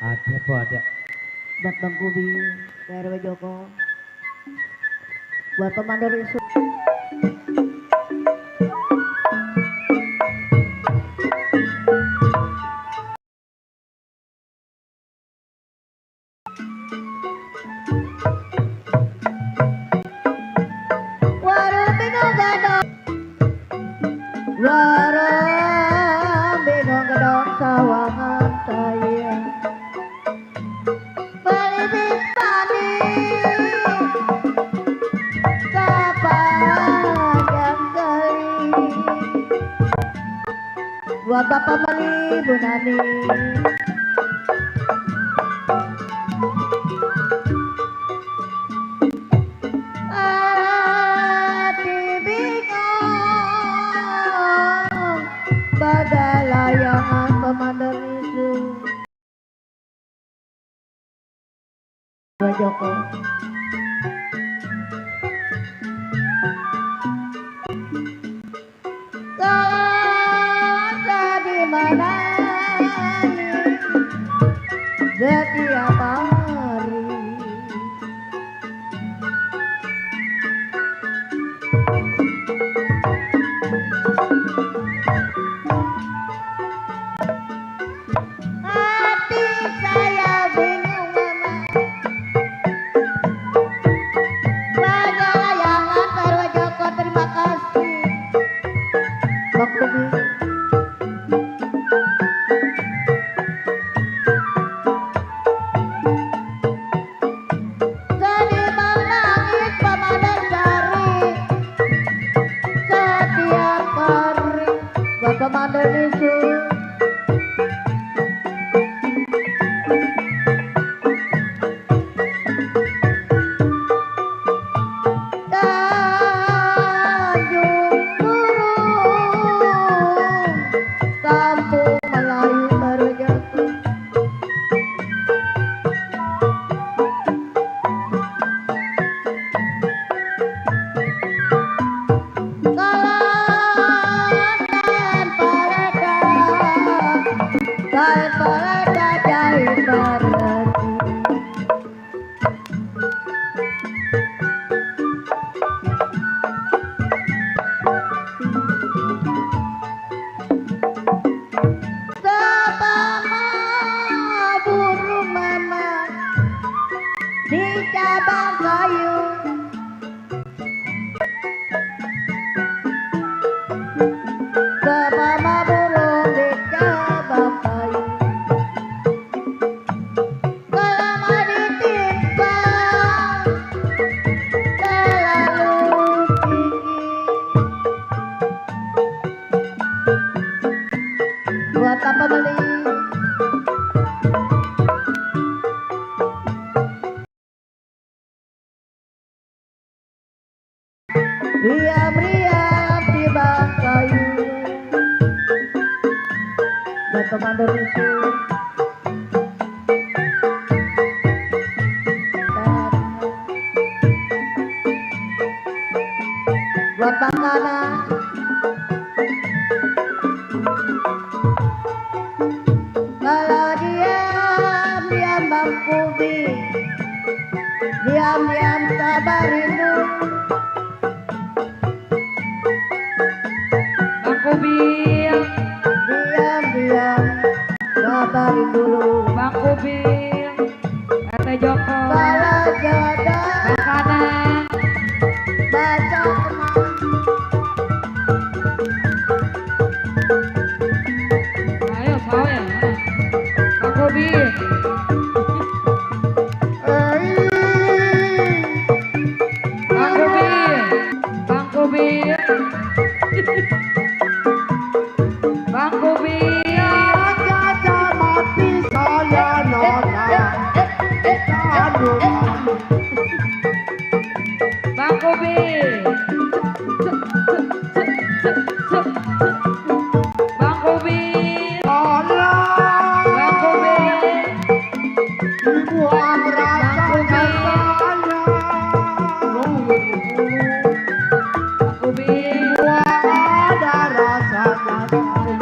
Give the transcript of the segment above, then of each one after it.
Ada apa ada? Buat Bang Kubi, RW Joko, buat Komando Risu. Warung bingung gadong, warung bingung gadong sawangan saya. Pelibit padi, sepanjang kali. Buat Bapak Mali, Bu Nani. Hati bingung, bagai layangan pemandan itu. Pak Joko. Kau di mana setiap hari. Hati saya bingung mama, bagai layangan Pak Joko. Terima kasih Bang Kubi. Sedih menangis pemandan cari setiap hari. Buat pemandan itu. Tanjung Burung, Kampung Melayu baru jatuh. Kain peleda jahit berhenti. Sebama burung mama di cabang kayu. Sebama burung di cabang kayu. Selama ditimpa terlalu tinggi. Buat apa beli? Diam-diam di bang kayu. Buat Komando Risu. Buat Bang Kana. Kalau diam-diam Bang Kubi, diam-diam sabar rindu. Bang Kubi, Diam-diam sabarin dulu. Bang Kubi, RW Joko, Kalau jodoh Bang Kanan, baca kemana. ayo sawe ya, Bang Kubi, Bang Kubi, Bang Kubi, Bang Kubi, Caca mati saya nona. Bang Kubi, Bang Kubi, Allah, Bang Kubi, dibuang rasanya saya. Bang Kubi, Dibuang ada rasanya saya.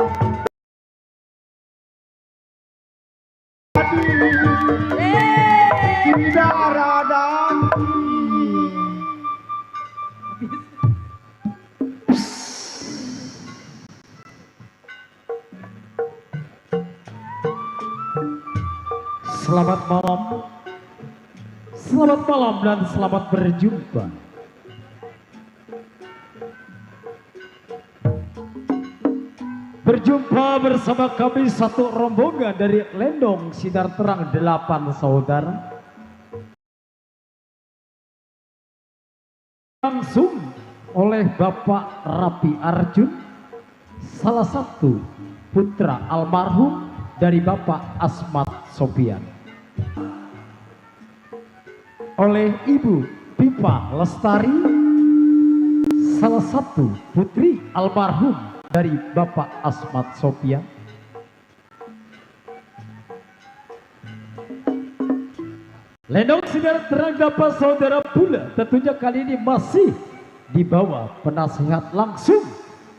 Selamat malam. Selamat malam dan selamat berjumpa. Berjumpa bersama kami satu rombongan dari Lendong Sinar Terang 8 saudara. Langsung oleh Bapak Rapi Arjun, salah satu putra almarhum dari Bapak Asmat Sofian. Oleh Ibu Pipa Lestari, salah satu putri almarhum dari Bapak Asmat Sofian. Lendong Sinar Terang 8 saudara pula tentunya kali ini masih di bawah penasihat langsung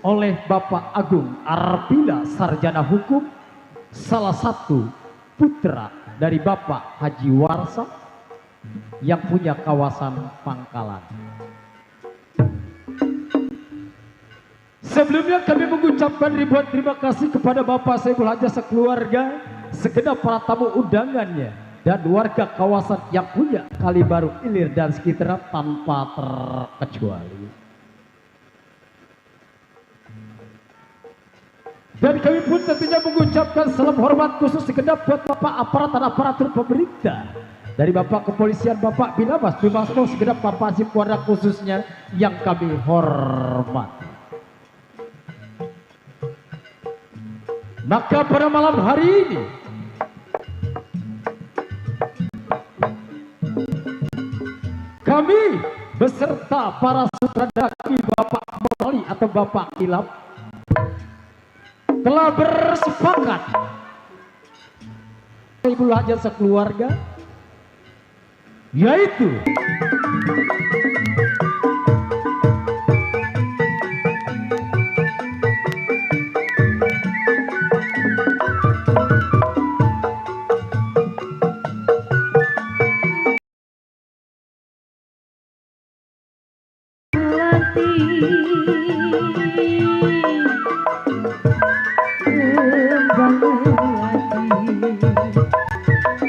oleh Bapak Agung Arpila Sarjana Hukum, salah satu putra dari Bapak Haji Warsa yang punya kawasan Pangkalan. Sebelumnya kami mengucapkan ribuan terima kasih kepada Bapak Saiful Hajah sekeluarga, segenap para tamu undangannya, dan warga kawasan yang punya Kalibaru Ilir dan sekitarnya tanpa terkecuali. Dan kami pun tentunya mengucapkan salam hormat khusus segenap buat Bapak aparat dan aparatur pemerintah, dari Bapak Kepolisian, Bapak Binabas, Bimasmo, segenap Papasi keluarga khususnya yang kami hormati. Maka pada malam hari ini kami beserta para sutradara kami, Bapak Morali atau Bapak Kilap, telah bersepakat Ibu Hajah sekeluarga, yaitu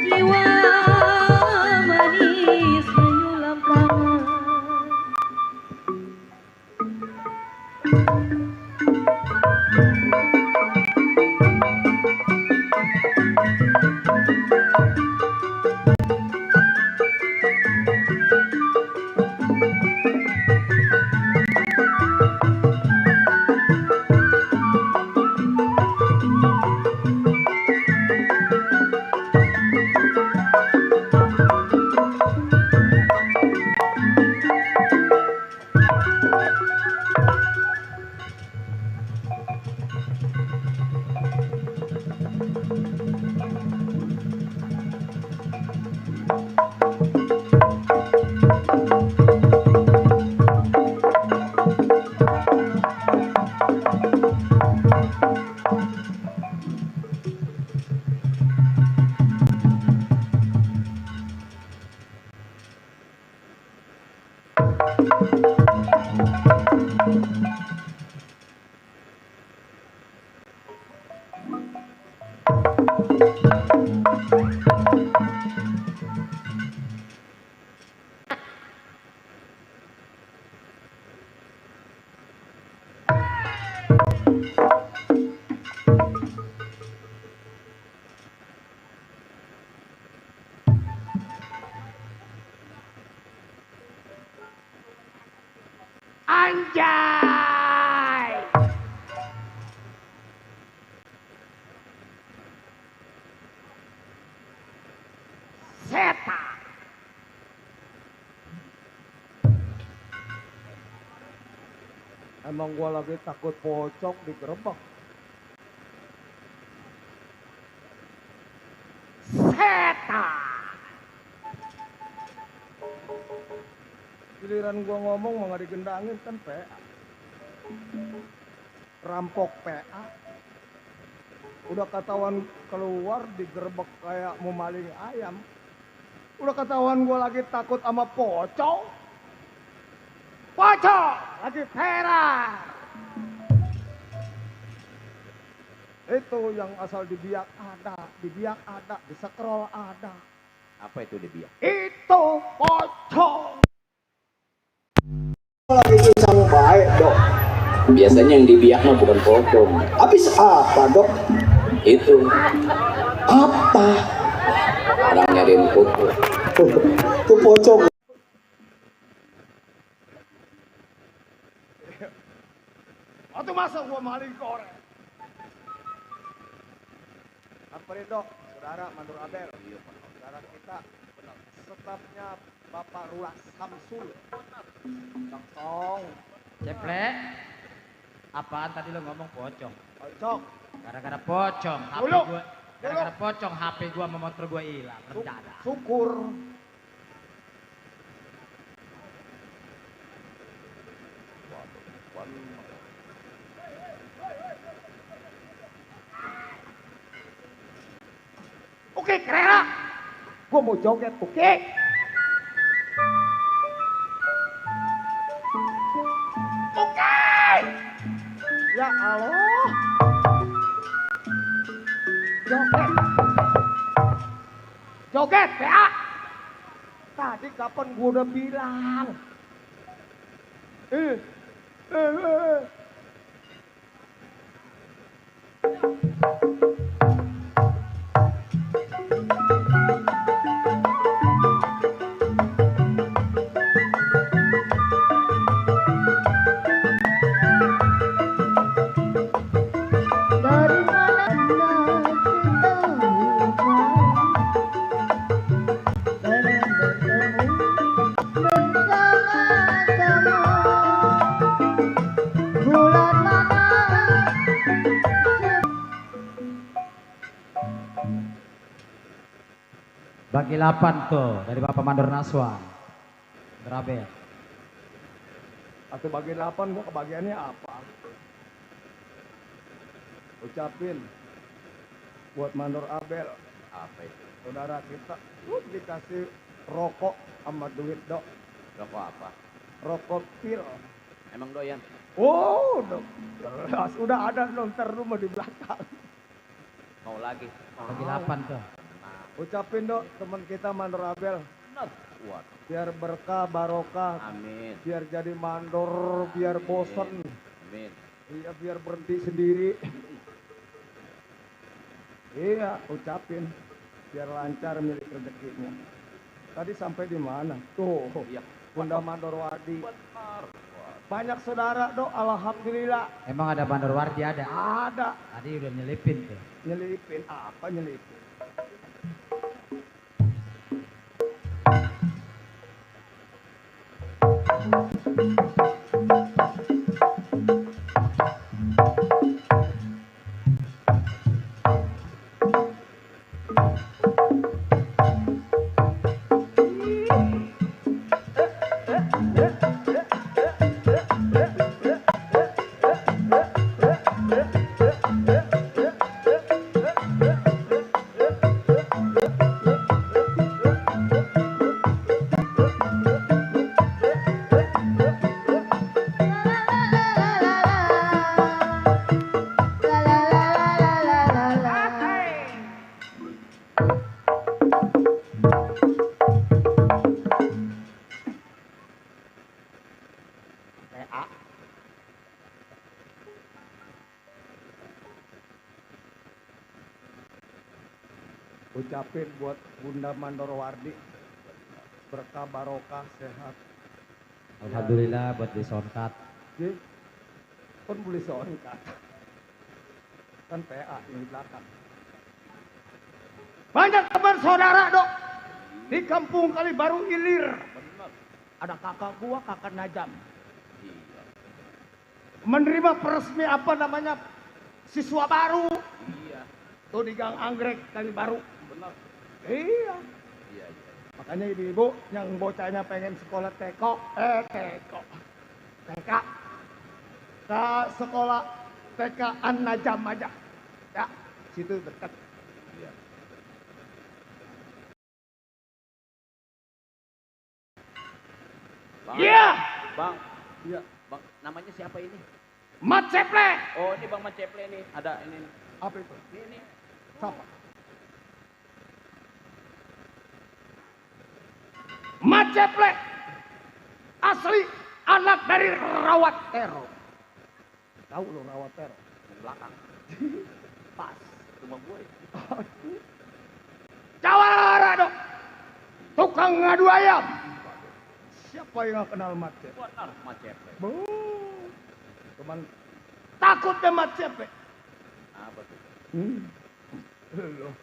jiwa manis menyulam kangen. Anjay. Setan. Emang gua lagi takut pocong digerebek. Setan. Giliran gua ngomong mau nggak digendangin kan PA. Rampok PA. Udah ketahuan keluar digerebek kayak mau maling ayam. Udah ketahuan gua lagi takut sama pocong. Pocong lagi perang. Itu yang asal di biak ada, di scroll ada. Apa itu di biak? Itu pocong. Lagi sama baik dok. Biasanya yang di biak mah bukan pocong. Habis apa dok? Itu Apa? orang nyariin kutu. Tuh pocong. Waktu masa gua maling korek. Apa nih dok? Saudara Mandur Abel. Saudara kita stafnya Bapak Rulas Samsul. Tong. Ceplek. Apaan tadi lo ngomong pocong? Pocong. Gara-gara pocong, HP Dulu. gua. Gara-gara pocong, HP gua sama motor gua hilang. Rencana. Syukur. Oke, kerera. Gua mau joget, oke? Oke. Ya Allah. Joget. Joget, PA. Tadi kapan gua udah bilang? Eh. Dari mana Anda ketahuan Kalian bertemu bersama-sama Bulan mana Bagi 8 tuh dari Bapak Mandor Naswan. Berabel. Atau bagian 8 gua kebagiannya apa? Ucapin buat Mandor Abel, Apa itu? saudara kita, dikasih rokok sama duit dok. Rokok apa? Rokok pil. Emang doyan? Oh, dok. Jelas, udah ada dong, ntar rumah di belakang. Mau lagi? Bagi 8 tuh. Ucapin dok, teman kita Mandor Abel, Benar. Kuat. biar berkah barokah, Amin. biar jadi mandor, biar bosen, Amin. iya biar berhenti sendiri. Iya, ucapin biar lancar milik rezekinya. Tadi sampai di mana? Tuh, Iya. Bunda Mandor Wadi. Benar. Kuat. Banyak saudara dok, alhamdulillah. Emang ada Mandor Wardi ada? Ada Tadi udah nyelipin tuh. nyelipin apa nyelipin? Ucapin buat Bunda Mandor Wardi, berkah barokah sehat. Alhamdulillah buat di soundcard. Ji, kan beli soundcard. Kan PA yang di belakang. Banyak teman saudara dok di kampung Kali Baru Ilir. Benar. Ada kakak gua, kakak Najam. Iya. Menerima peresmi apa namanya siswa baru. Iya. Tuh di Gang Anggrek Kali Baru. Benar. Iya. Iya, iya. Makanya ibu-ibu yang bocahnya pengen sekolah TK, TK, ke sekolah TK An Najam aja, ya, situ dekat. Iya. Bang. Iya, Bang. iya. Bang, namanya siapa ini? Mat Ceple, Oh, ini Bang Maceple nih. Ada ini. Apa itu? Ini. Siapa? Mat Ceple asli anak dari Rawat Tero. Tahu lo Rawat Tero? Di belakang. Pas. Rumah gue. Jawara dong. Tukang ngadu ayam. Siapa yang nggak kenal Mat Ceple? Benar, Mat Ceple. Cuman takutnya Mat Ceple. Apa tuh? Loh.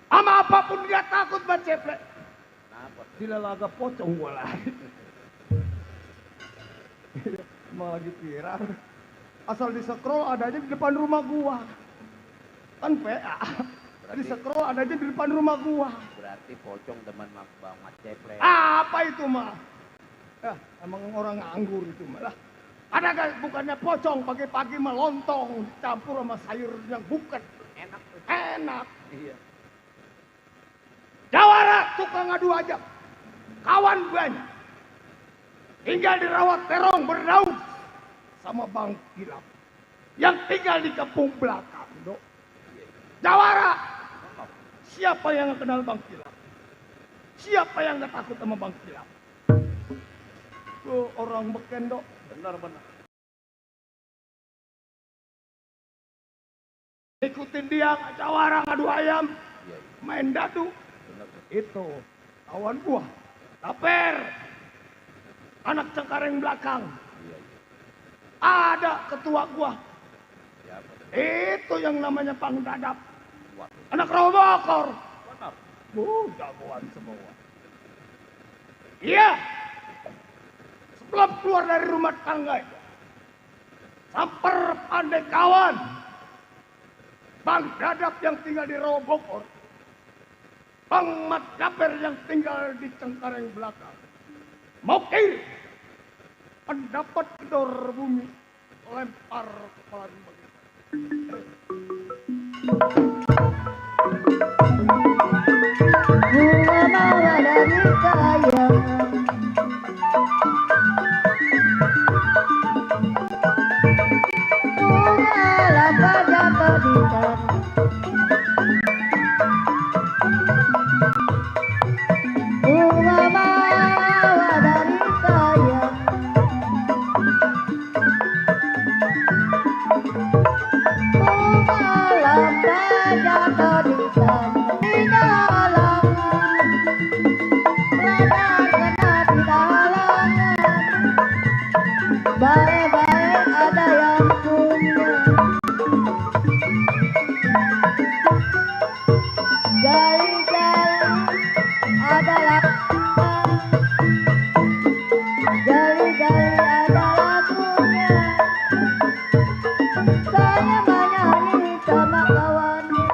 Sama apapun dia takut Mat Ceple. Kenapa? Dilalaga pocong gua lah. Emang lagi viral. Asal di scroll ada aja di depan rumah gua. Kan PA. Di scroll ada aja di depan rumah gua. Berarti pocong demen Bang Mat Ceple. Apa itu mah? Ya, emang orang nganggur itu malah. Ada kan bukannya pocong pagi-pagi mah lontong campur sama sayur yang buket. Enak tuh. Enak. Iya. Jawara tukang ngadu aja. Kawan banyak. Tinggal di Rawat Terong berdaun sama Bang Kilap. Yang tinggal di kampung belakang, Dok. Jawara. Siapa yang nggak kenal Bang Kilap? Siapa yang nggak takut sama Bang Kilap? Tuh orang beken, Dok. Benar. Ikutin dia Jawara ngadu ayam. Iya. Main dadu. Benar. Itu kawan gua. Taper. Anak Cengkareng belakang. Iya. Ada ketua gua. Siapa tuh? Itu yang namanya Pang Dadap. Waduh. Anak Robokor. Benar. Jagoan semua. Iya. Sebelum keluar dari rumah tangga itu. Samper pandai kawan. Bang Dadap yang tinggal di Robokor. Bang Mat Daper yang tinggal di Cengkareng belakang. Mau kiri. Pendapat gedor bumi. Lempar kepala rumah. Bunga mawar dari kayangan. Bunga lapa jatuh di tanah. Bunga mawar dari kayangan. Bunga lapa jatuh di tanah. Di dalangan Beladar kena di dalangan. Baik-baik ada yang punya. Gali-gali ada lakunya. Gali-gali ada lakunya. Saya menyanyi sama kawannya.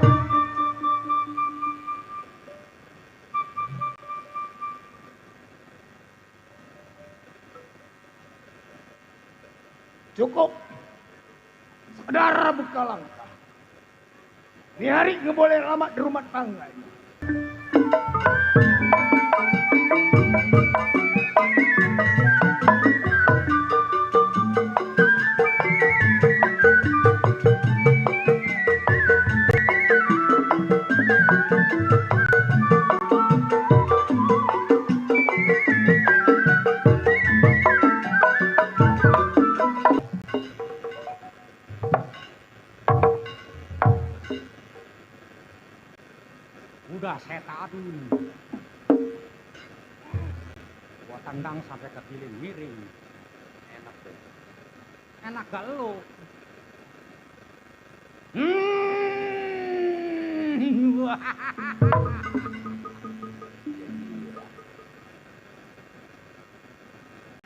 Cukup. Saudara buka langkah. Ini hari nggak boleh lama di rumah tangga ini. Udah saya tadun. Gua tendang sampai ke giling miring. Enak tuh. Enak gak lo?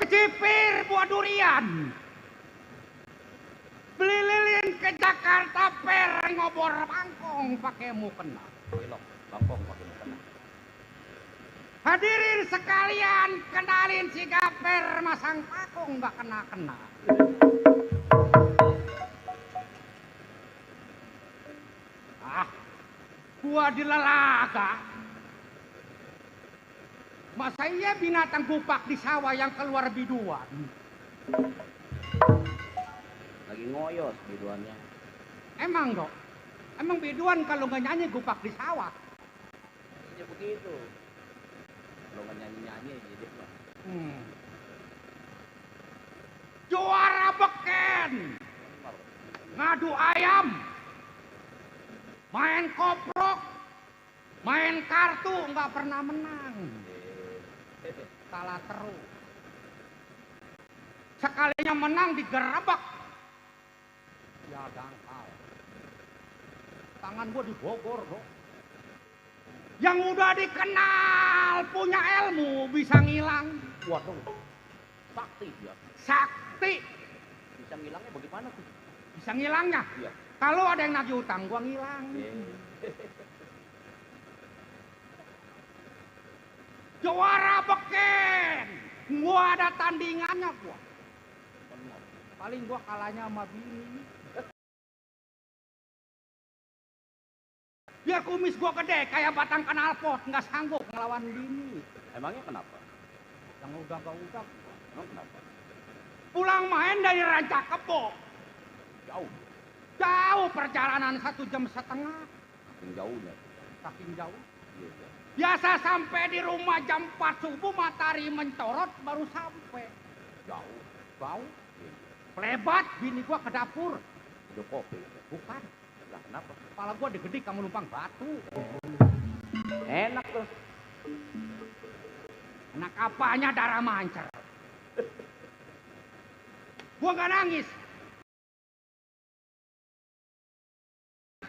Kecipir buah durian. Beli lilin ke Jakarta per ngobor bangkong pakai mukena. Belok. Bangkong pakai mukena. Hadirin sekalian, kenalin si Gaper masang pakung nggak kena-kena. Ah, gua dilalaga. Masa iya binatang bupak di sawah yang keluar biduan? Lagi ngoyos biduannya. Emang dok? Emang biduan kalau nggak nyanyi gupak di sawah? Ya begitu. Kalau nggak nyanyi-nyanyi jadi apa? Juara beken, ngadu ayam, main koprok, main kartu nggak pernah menang, kalah terus. Sekalinya menang digerebek, ya dangkal. Tangan gua dibogor dong. Yang udah dikenal punya ilmu bisa ngilang. Waduh, sakti dia. Sakti Bisa ngilangnya bagaimana tuh? bisa ngilangnya. Iya. Kalau ada yang nagih utang gua ngilang. Juara beken, gua ada tandingannya gua. Paling gua kalahnya sama bini. Biar kumis gua gede kayak batang knalpot, nggak sanggup ngelawan bini. Emangnya kenapa? Yang udah. Emang kenapa? Pulang main dari Rancak Kebo. Jauh. Jauh perjalanan 1,5 jam. Saking jauhnya. Saking jauh. Iya, iya. Biasa sampai di rumah jam 4 subuh matahari mencorot baru sampai. Jauh. Bau. Pelebat bini gua ke dapur. Udah kopi. Bukan. Lah kenapa? Kepala gua digedik kamu numpang batu. Enak tuh. Enak apanya darah mancer. Gua nggak nangis.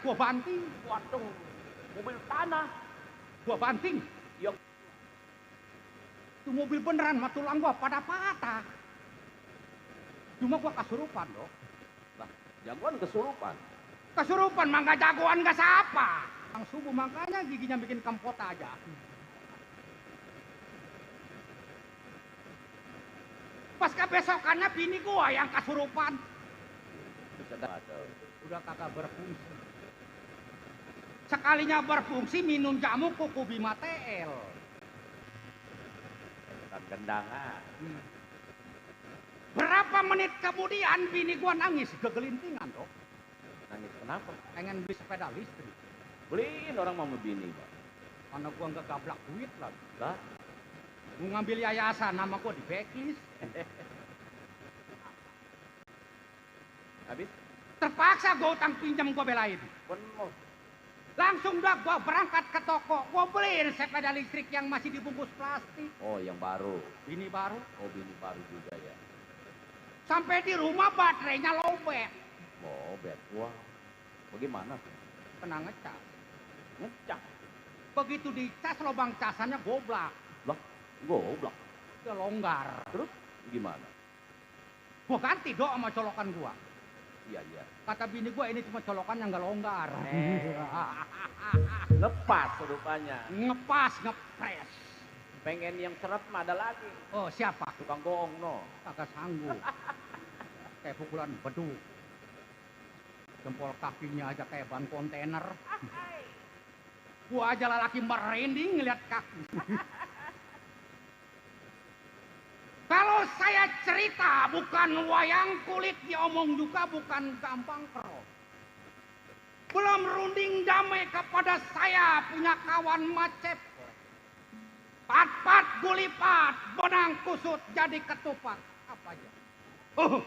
Gua banting. Waduh, mobil tanah. Gua banting. Ya, Itu mobil beneran, mah tulang gua pada patah. Cuma gua kasurupan dong. lah, jagoan kesurupan. Kesurupan mah nggak jagoan nggak siapa. Yang subuh makanya giginya bikin kempot aja. Pas kebesokannya bini gua yang kasurupan. Bisa ada. Udah kagak berfungsi. Sekalinya berfungsi minum jamu kuku Bima TL. Kan gendangan. Berapa menit kemudian bini gua nangis kegelintingan dong. Nangis kenapa? Pengen beli sepeda listrik. Beliin orang mau bini, Pak. Karena gua nggak gablak duit lagi. Lah, Mau ngambil yayasan, nama gua di backlist. habis Terpaksa gua utang pinjam gua belain. penuh. Langsung dah gua berangkat ke toko. Gua beliin sepeda listrik yang masih dibungkus plastik. Oh, yang baru. Bini baru. Oh, bini baru juga ya. Sampai di rumah baterainya lowbat. Oh, bet. Wah, bagaimana tuh? Kena ngecas. Ngecak. Begitu dicas lubang casannya goblak. Lah, goblok. Dia longgar. Terus gimana? Gua ganti dong sama colokan gua. Iya, iya. Kata bini gua ini cuma colokan yang nggak longgar. Lepas rupanya. Ngepas, ngepres. Pengen yang seret mah ada lagi. Oh siapa? Tukang bohong no. Kagak sanggup. Kayak pukulan beduk. Jempol kakinya aja kayak ban kontainer. Gua aja lelaki merinding ngeliat kaki. Kalau saya cerita bukan wayang kulit diomong juga bukan gampang kero. Belum runding damai kepada saya punya kawan macet. Pat-pat gulipat, benang kusut jadi ketupat. Apa aja? Oh.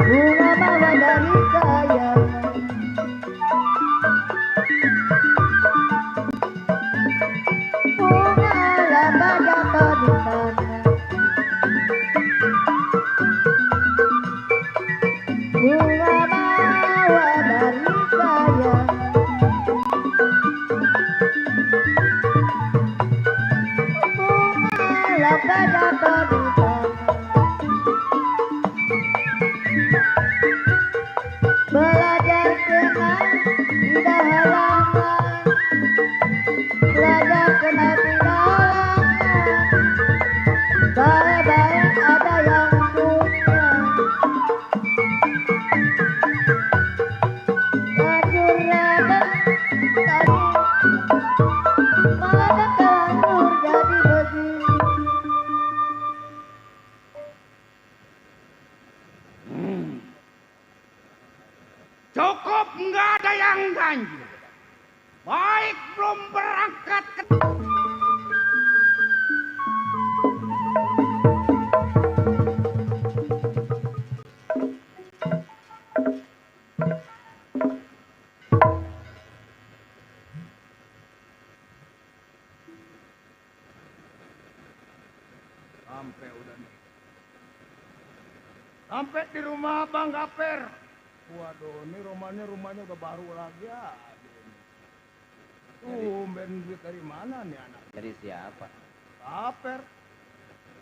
Bunga mawar dari kayangan, bunga laba jatuh di tanah. Bunga mawar dari kayangan, bunga laba jatuh di tanah. Belajar kenal tidak halangan, belajar kenal tidak halangan. Baik-baik ada yang punya, ganjil. Baik belum berangkat ke... Sampai udah nih. Sampai di rumah Bang Gaper. Waduh, ini rumahnya udah baru lagi ya. Ben duit dari mana nih anak? Dari siapa? Gaper.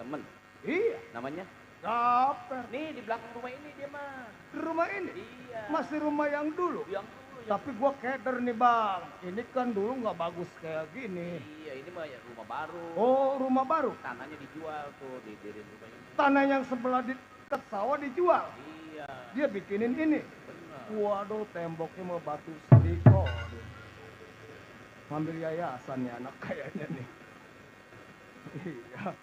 Temen. Iya, Namanya? Gaper. Nih di belakang rumah ini dia mah. Di rumah ini? Iya. Masih rumah yang dulu? Yang dulu. Tapi gua keder nih Bang. Ini kan dulu nggak bagus kayak gini. Iya, ini mah ya rumah baru. Oh, rumah baru. Tanahnya dijual tuh, didirin rumah ini. Tanah yang sebelah di dekat sawah dijual. Iya. Dia bikinin ini. Benar. Waduh, temboknya mau batu sediko. Ngambil yayasan nih anak kayaknya nih. Iya.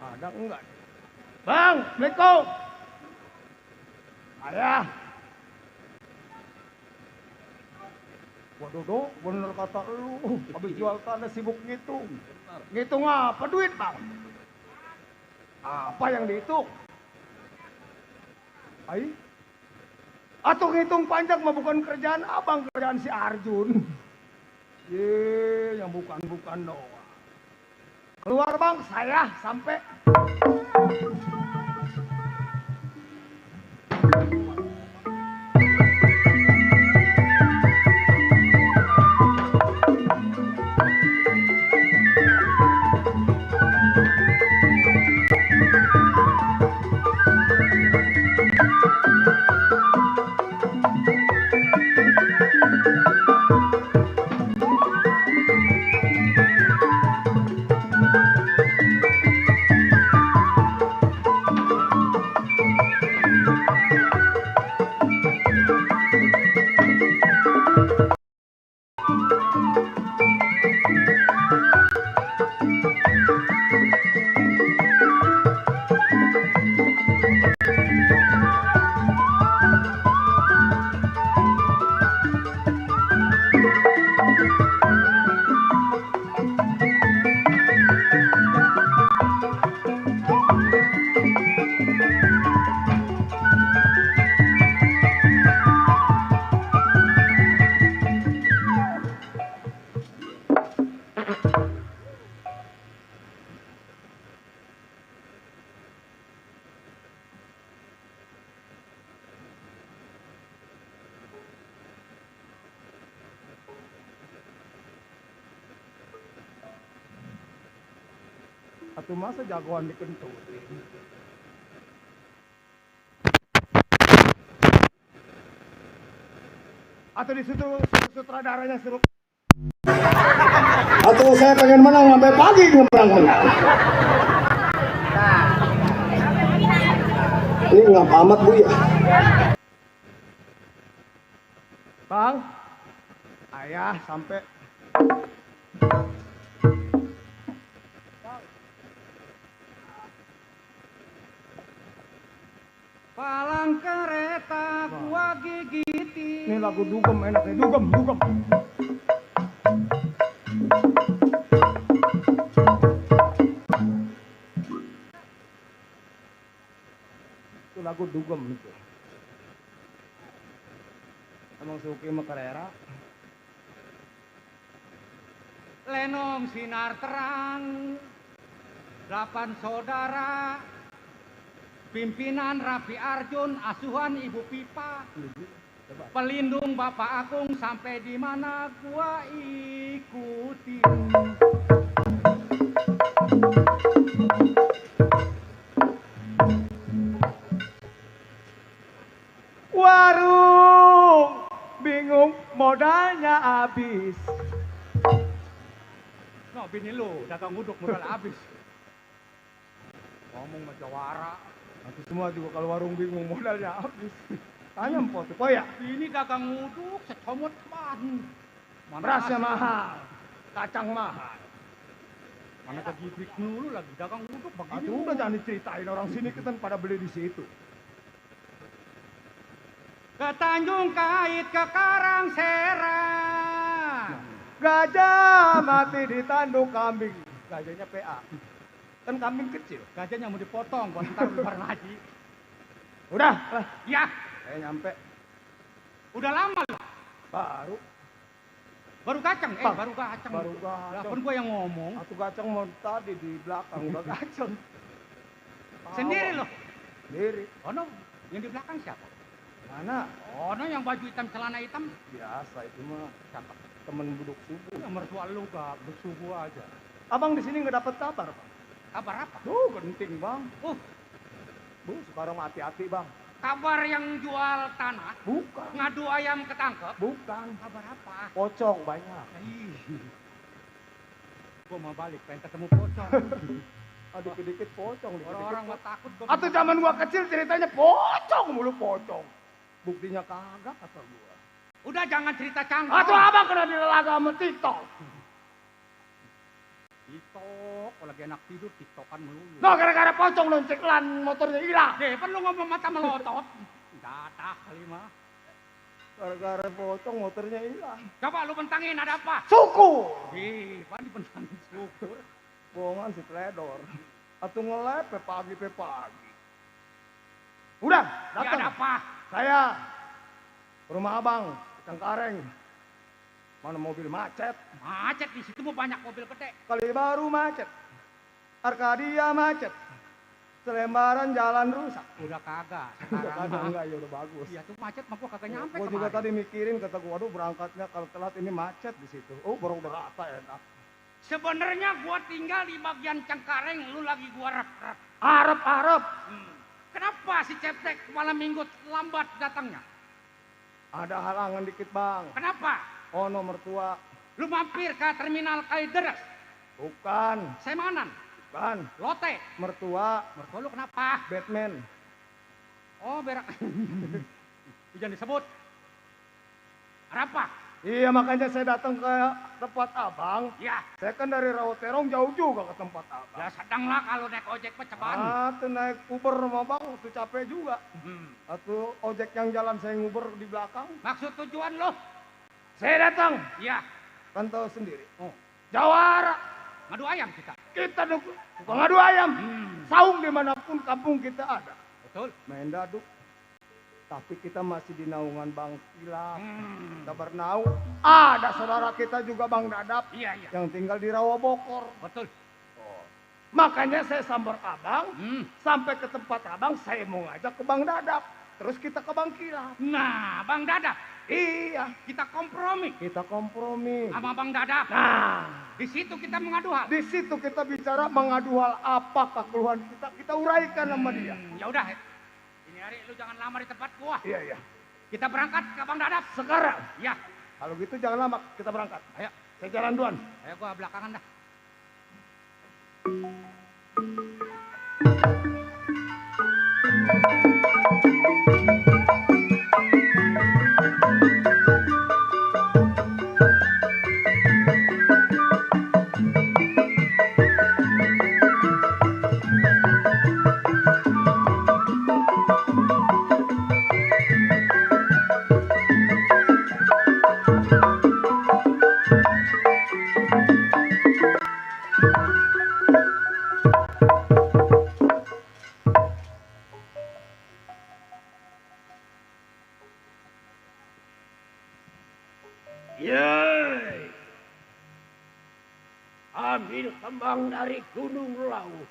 Ada enggak? Bang, Assalamualaikum. Ayah. Waduh, Dok, bener kata lu. Habis jual tanah sibuk ngitung. Ngitung apa duit, Bang? Apa yang dihitung? Ai? Atau ngitung panjang mah bukan kerjaan abang, kerjaan si Arjun. Ye, yang bukan-bukan doang. Keluar Bang, saya sampai. Satu masa jagoan dikentutin. Atau di situ sutradaranya suruh. Atau saya pengen menang sampai pagi menang. Ini ngap amat Bu ya. Bang, ayah sampai. Palang kereta gua gigiti. Ini lagu dugem enaknya, dugem. Itu lagu dugem itu. Emang Suki Makarera. Lenong sinar terang, 8 saudara, pimpinan Raffi Arjun, asuhan Ibu Pipa, pelindung Bapak Agung, sampai di mana gua ikutin. Warung bingung modalnya habis. No, bini lu dagang uduk modal habis. Ngomong majawara. Nanti semua juga kalau warung bingung modalnya habis. Tanya Mpok tuh, ya? Ini dagang uduk secomot ban. Berasnya mahal, kacang mahal. Mana kegibrik dulu lagi dagang uduk begini. Aduh, udah jangan diceritain orang sini kita pada beli di situ. ke Tanjung Kait, ke Karangsera. Gajah mati di tanduk kambing. Gajahnya PA. Kan kambing kecil. Gajahnya mau dipotong buat ntar bareng haji. Udah, Ya, saya nyampe. udah lama loh. Baru. Baru kacang, Bang, baru kacang. baru Lah, kacang. kan gue yang ngomong. Atau kacang mau tadi di belakang udah kacang. Sendiri loh. Sendiri. Ono, yang di belakang siapa? Mana? Ono yang baju hitam, celana hitam. Biasa itu mah. Siapa? Temen buduk subuh. Yang mertua lu gak bersubuh aja. Abang di sini nggak dapat kabar, Bang. Kabar apa? Tuh genting, Bang. Bu, Sekarang hati-hati, Bang. kabar yang jual tanah, Bukan. ngadu ayam ketangkep. Bukan. Kabar apa? Pocong banyak. Gue mau balik, pengen ketemu pocong. Aduh, dikit-dikit pocong. Orang-orang mah takut. Atau zaman gua kecil ceritanya pocong mulu pocong. Buktinya kagak kata gua. Udah jangan cerita canggih. Atau abang kena dilalaga sama TikTok. TikTok, kalau lagi enak tidur TikTokan melulu. No, gara-gara pocong lonceng lan motornya hilang. Deh, kan lu ngomong mata melotot. Dadah kali mah. Gara-gara pocong motornya hilang. Coba lu bentangin ada apa? Suku. Pan dibentangin syukur. Bohongan si teledor. Atau ngelep pagi. Udah, Ya ada datang. apa? Saya ke rumah abang, Cengkareng. Mana mobil macet. Macet di situ mau banyak mobil gede. Kali baru macet. Arkadia macet. Selembaran jalan rusak. Udah kagak. Udah Sekarang kagak mah. enggak, ya udah bagus. Iya tuh macet mah gua kagak nyampe Gue juga kemarin. tadi mikirin, kata gue, waduh berangkatnya kalau telat ini macet di situ. Oh, baru udah rata enak. Sebenarnya gua tinggal di bagian Cengkareng, lu lagi gua rep-rep. Arep. Kenapa si Cetek malam minggu lambat datangnya? Ada halangan dikit, Bang. Kenapa? Oh, nomor tua. Lu mampir ke terminal Kalideres, Bukan. Semanan, Bukan. Lotte. Mertua. Mertua lu kenapa? Batman. Oh berak. Jangan disebut. Ada apa? Iya, makanya saya datang ke tempat abang. Ya, Saya kan dari Rawaterong jauh juga ke tempat abang. ya sedanglah kalau naik ojek mah cobaan. Tuh naik Uber sama bang, tuh capek juga. Hmm. Atau ojek yang jalan saya nguber di belakang. Maksud tujuan lo? Saya datang, Ya, kan tahu sendiri. oh, Jawara, ngadu ayam kita. kita bukan ngadu ayam. Saung dimanapun kampung kita ada. Betul. Main daduk. Tapi kita masih di naungan Bang Kilap. Hmm. Kita bernaung. Ada saudara kita juga Bang Dadap. Iya. Yang tinggal di Rawabokor. Betul. Makanya saya sambar abang. Hmm. Sampai ke tempat abang, saya mau ngajak ke Bang Dadap. Terus kita ke Bang Kilap. Nah, Bang Dadap, Iya, kita kompromi kita kompromi. sama Bang Dadap. Nah, Di situ kita mengadu hal. di situ kita bicara mengadu hal apa keluhan kita uraikan sama dia. Ya udah, ini hari lu jangan lama di tempat gua. Iya. Kita berangkat ke Bang Dadap. Sekarang, Ya, kalau gitu jangan lama, kita berangkat. ayo. Saya jalan duluan. Ayo gua belakangan dah. Yeay. Ambil kembang dari Gunung Lawu.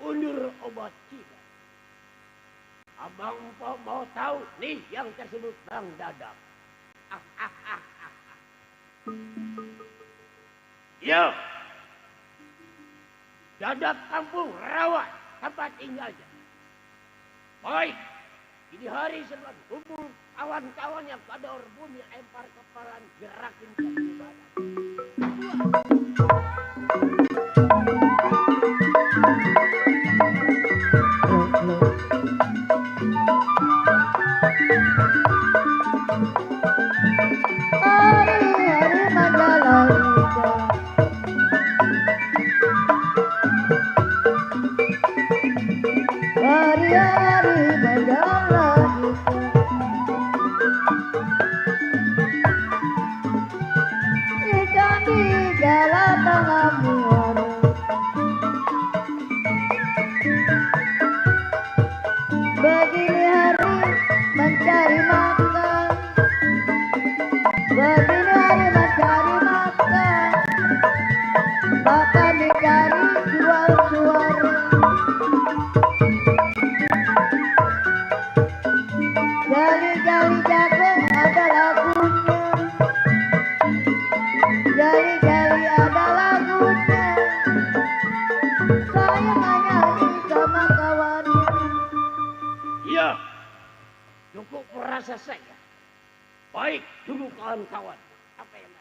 Undur obat kita. Abang mau tahu nih yang tersebut Bang Dadap. Yo. Dadap kampung Rawa, tempat tinggalnya. Baik. Ini hari sebelum kumpul kawan-kawan yang pada bumi lempar kepalan gerakin ke badan. Hari-hari Mandalika. Hari-hari Mandalika. mencari makan, begini hari mencari makan, makan dicari jual suara. Jali-jali jagung ada lagunya, jali-jali ada lagunya. Saya nyanyi sama kawannya. Iya, cukup merasa saya. Baik dulu kawan-kawan. Apa yang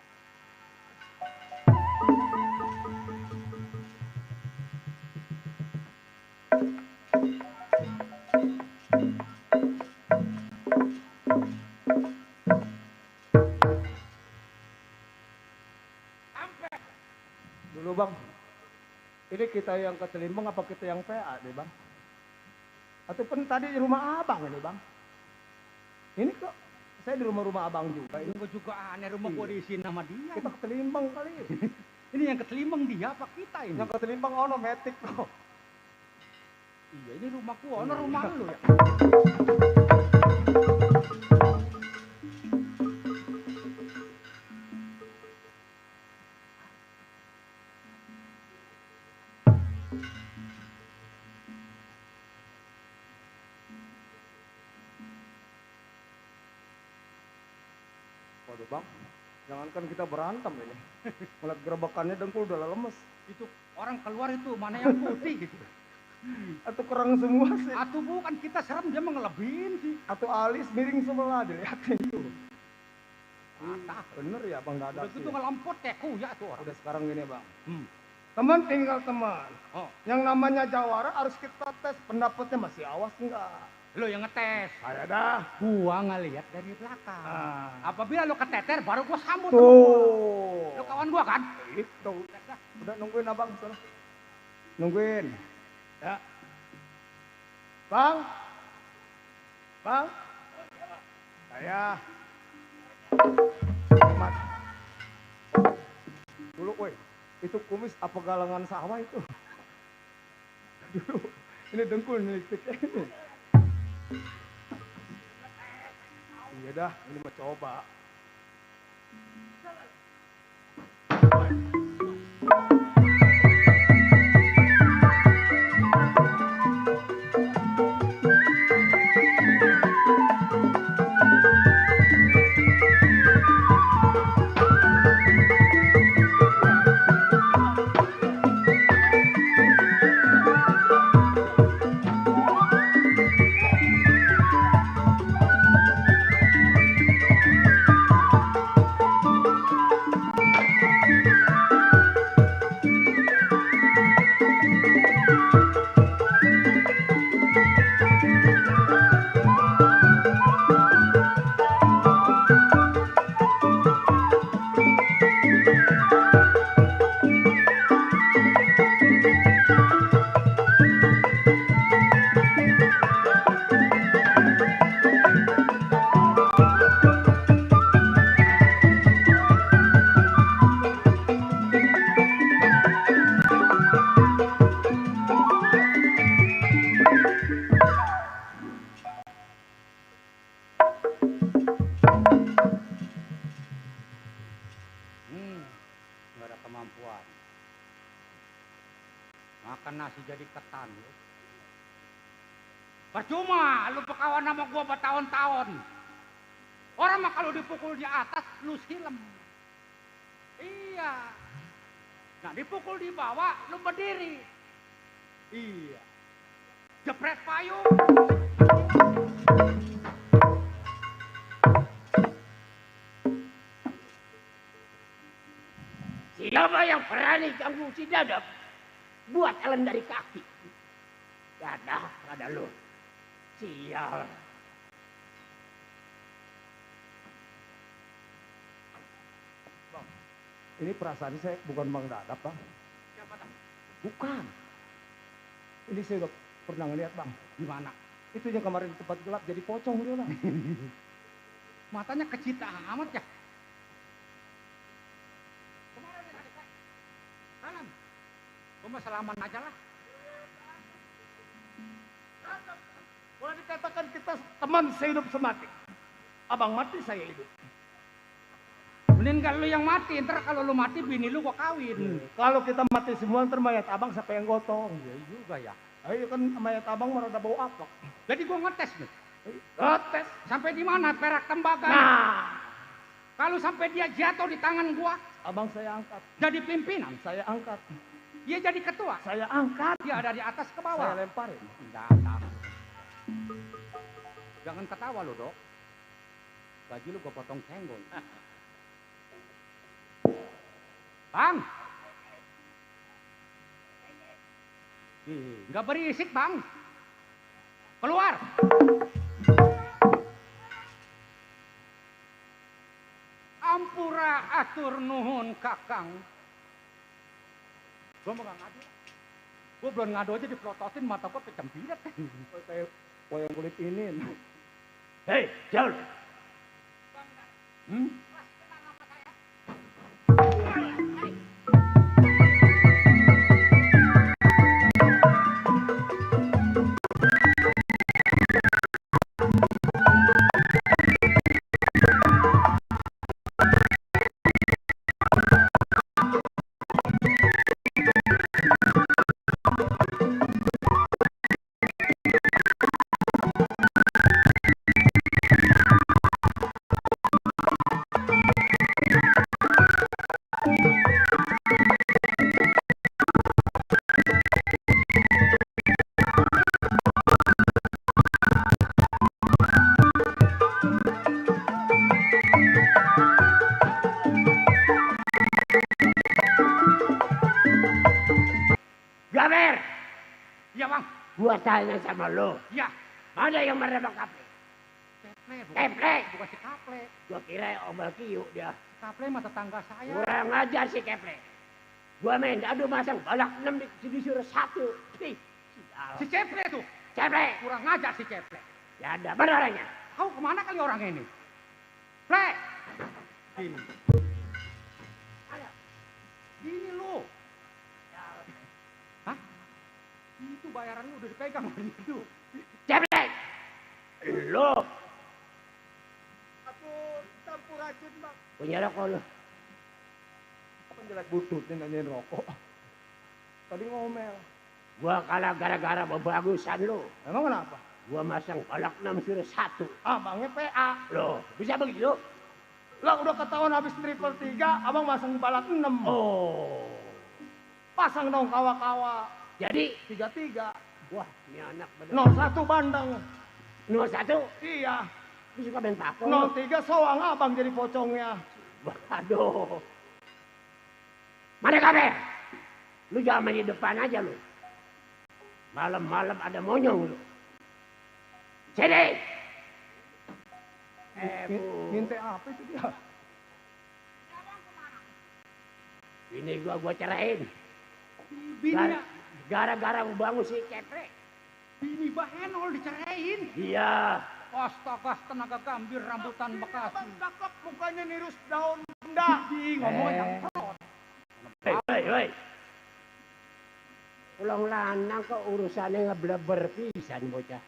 ada? Dulu bang, ini kita yang ke Celimbang apa kita yang PA deh bang? Atau pun tadi di rumah abang ini bang? Ini kok saya di rumah abang juga. Ini Gua juga aneh rumah gua diisiin sama dia. kita ke Celimbang kali. Ini yang ketelimbang dia apa kita ini? Yang ke Celimbang ono metik kok. Iya, ini rumah gua, ono rumah lu ya. Waduh bang, jangankan kita berantem ini. Melihat gerebekannya dengkul udah lemes. Itu orang keluar itu mana yang putih gitu. Atau kerang semua sih. Atau bukan kita serem dia mengelebihin sih. Atau alis miring sebelah dilihatin tuh. Mata. Bener ya bang Dadak Udah sih. gitu ngelampot teku ya tuh orang. Udah sekarang gini bang. Teman tinggal teman. Oh, Yang namanya jawara harus kita tes pendapatnya masih awas enggak. lo yang ngetes. Saya dah. Gua ngelihat dari belakang. Apabila lo keteter baru gua sambut. Tuh. Lo kawan gua kan? Itu. Udah nungguin abang sana. Nungguin. Ya. Bang. Bang. Saya. Mat. Dulu woi. Itu kumis apa galangan sawah itu? Dulu. Ini dengkul nih lipstiknya ini. Iya dah, ini mau coba. Nggak ada kemampuan. Makan nasi jadi ketan. Lo. Percuma, lu pekawan sama gua bertahun-tahun. Orang mah kalau dipukul di atas, lu silem. Iya. Nah dipukul di bawah, lu berdiri. Iya. Jepret payung. Siapa yang berani ganggu si Dadap? Buat Ellen dari kaki. Dadah, ada lu. Sial. Bang, ini perasaan saya bukan Bang Dadap bang. Siapa tahu? Bukan. Ini saya udah pernah ngeliat bang. Gimana? Itu yang kemarin di tempat gelap jadi pocong dia bang. Matanya kecita amat ya. Kemana dia tadi, Pak? Salam. Gua mah salaman aja lah. Boleh dikatakan kita teman sehidup semati. Abang mati, saya hidup. Mending kalau lu yang mati, ntar kalau lu mati bini lu gua kawin. Kalau kita mati semua, ntar mayat abang siapa yang gotong? Iya juga ya. Ayo kan mayat abang merada bau apok. Jadi gua ngetes nih. Ngetes. Sampai di mana perak tembaga? Nah, Kalau sampai dia jatuh di tangan gua, abang saya angkat. jadi pimpinan. Saya angkat. Dia jadi ketua. Saya angkat. Dia ada di atas ke Saya bawah. lemparin. Datang. Jangan ketawa lo, Dok. Gaji lu gua potong senggol. Bang. Nggak berisik, Bang. Keluar. Ampura atur nuhun kakang. Gua mau ngadu. Gua belum ngadu aja dipelototin, mata gua pecempirat. Kayak wayang kulit ini. Hei, Jaul. Gaber, Iya, Bang. gua tanya sama lo. Iya. Mana yang merebak kaple? Keple, Keple. bukan si Kaple. Gua kira ombal kiu dia. Kaple mah tetangga saya. Kurang ajar si Keple. Gua main adu masang balak 6 disuruh 1. Ih, sial. Si Ceple tuh. Keple. Kurang ngajar si Ceple. Ya ada, mana orangnya? Kau kemana kali orang ini? Ple. Ini. Gini lu. Hah? Itu bayaran lu udah dipegang sama itu. Keple. Lo Aku campur racun, Bang. punya rokok lo. Apa jelek butut nih nanyain rokok. Tadi ngomel. Gua kalah gara-gara bagusan lo. Emang kenapa? Gua masang balak 6 suruh 1. Abangnya PA. Loh, bisa begitu? Lah udah ketahuan habis triple 3, abang masang balak 6. Oh. Pasang dong kawa-kawa. Jadi, 3-3. wah, ini anak bener. 01 bandang. 01, Iya. lu suka main pako. 03 soang abang jadi pocongnya. Waduh. Mana kabar? Lu jangan main di depan aja lu. Malam-malam ada monyong lu. Sini. Bu. Nginte apa itu dia? Ini gua cerain. Bini, Gara-gara gua bangun si Keple. bini Bahenol dicerain. Iya. Astaga, tenaga gambir rambutan Bekasi. Abang cakep mukanya nirus daun benda. Ih, ngomong yang pelot. Hei. Pulang lanang kok urusannya ngebleber pisan bocah.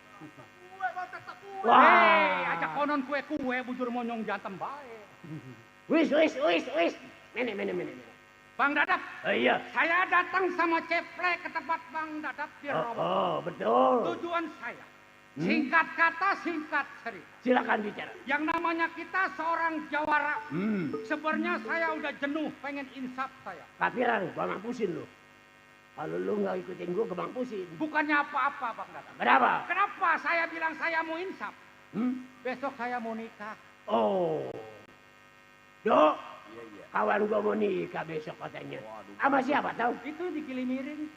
Kue bang tetap kue. Hei, ajak konon kue-kue bujur monyong jantan bae. Wis. Mene. Bang Dadap, Oh iya. saya datang sama Ceple ke tempat Bang Dadap di Rawat. Oh, betul. Tujuan saya, singkat kata, singkat cerita. Silakan bicara. Yang namanya kita seorang jawara. Hmm. Sebenarnya saya udah jenuh pengen insaf saya. Kapiran, gua mampusin lu. Kalau lu nggak ikutin gua mampusin. Bukannya apa-apa Bang Dadap. Berapa? Kenapa saya bilang saya mau insaf? Besok saya mau nikah. Oh. Dok, kawan gua mau nikah besok katanya. Sama siapa tahu? Itu di Gilimiring.